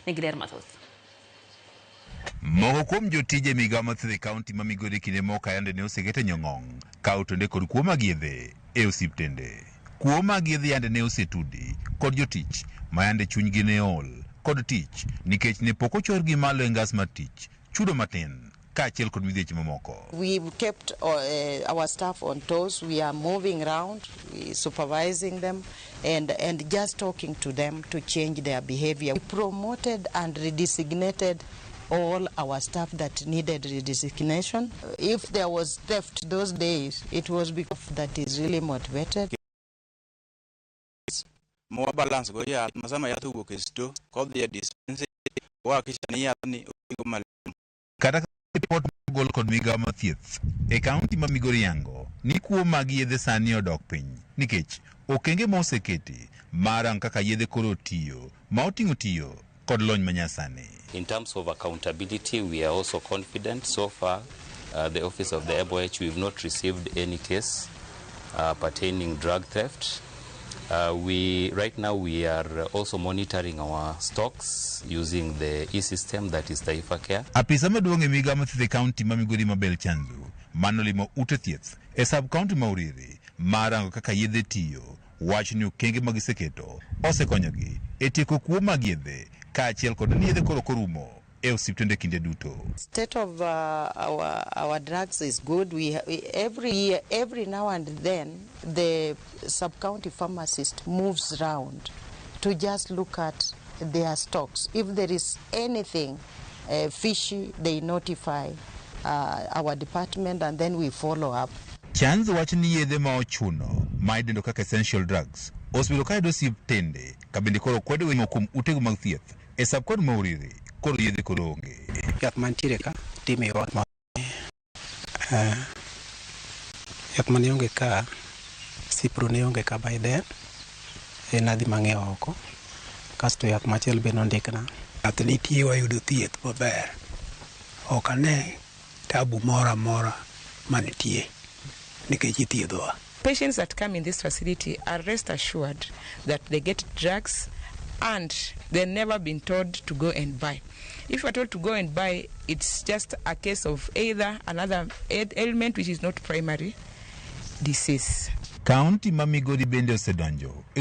Nigi ler mathoth. Moko kuom jotije migao mar thieth e kaunti ma Migori kinde moko yande ne oseket e nyong'ong' ka otonde kod kuo mag yedhe e osiptende. Kuo mag yedhe yande ne osetudi kod jotich ma yande chunygi ne ol kod tich nikech ne pok ochorgi malo e ngas mar tich, chudo matin kaachiel kod midhieche mamoko. We've kept our staff on toes. We are moving round, we supervising them, and just talking to them to change their behavior. We promoted and redesignated all our staff that needed redesignation. If there was theft those days, it was because that is really motivated. Mwa balance go yath ma sama yath owuok e store kodhi e dispensary wahakikisha ni yathni oringo malong'o. Kata ripot mogol kod migao mar thieth e kaunti ma Migori yango ni kuo mag yedhe sani odok piny nikech okenge ma oseketi mar rango kaka yedhe koro tiyo ma oting'o tiyo kod lony manyasani. In terms of accountability, we are also confident. So far, the office of the MOH, we've not received any case pertaining drug theft. We right now we are also monitoring our stocks using the e-system that is Taifa Care. Apisa maduong' e migao mar thieth e kaunti ma Migori Mabel Chanzu manolimo ute thieth e sub kaunti ma Uriri mar rango kaka yedhe tiyo wacho ni okenge ma giseketo osekonyogi e tieko kuo mag yedhe kaachiel kod ni yedhe koro korumo e osiptende kinde duto. State of our drugs is good. We every year, every now and then, the sub-county pharmacist moves round to just look at their stocks. If there is anything fishy, they notify our department and then we follow up. Chanzo wacho ni yedhe ma ochuno ma idendo kaka essential drugs osebedo ka yudo osiptende ka bende koro kwedo wemo kuom utego mag thieth e sub county ma Uriri koro yedhe koro onge. Yath mantiere ka timiyowa ma yath mane onge ka Cipro ne onge ka by then en adhi mang'iewo oko kasto yath machielo be nondikna. Yath nitie wayudo thieth maber. Ok ane tabu moro amora manitie nikech ithiedhowa. Patients that come in this facility are rest assured that they get drugs and they've never been told to go and buy. If you are told to go and buy, it's just a case of either another ailment which is not primary disease. Kaunti ma Migori bende osedonjo e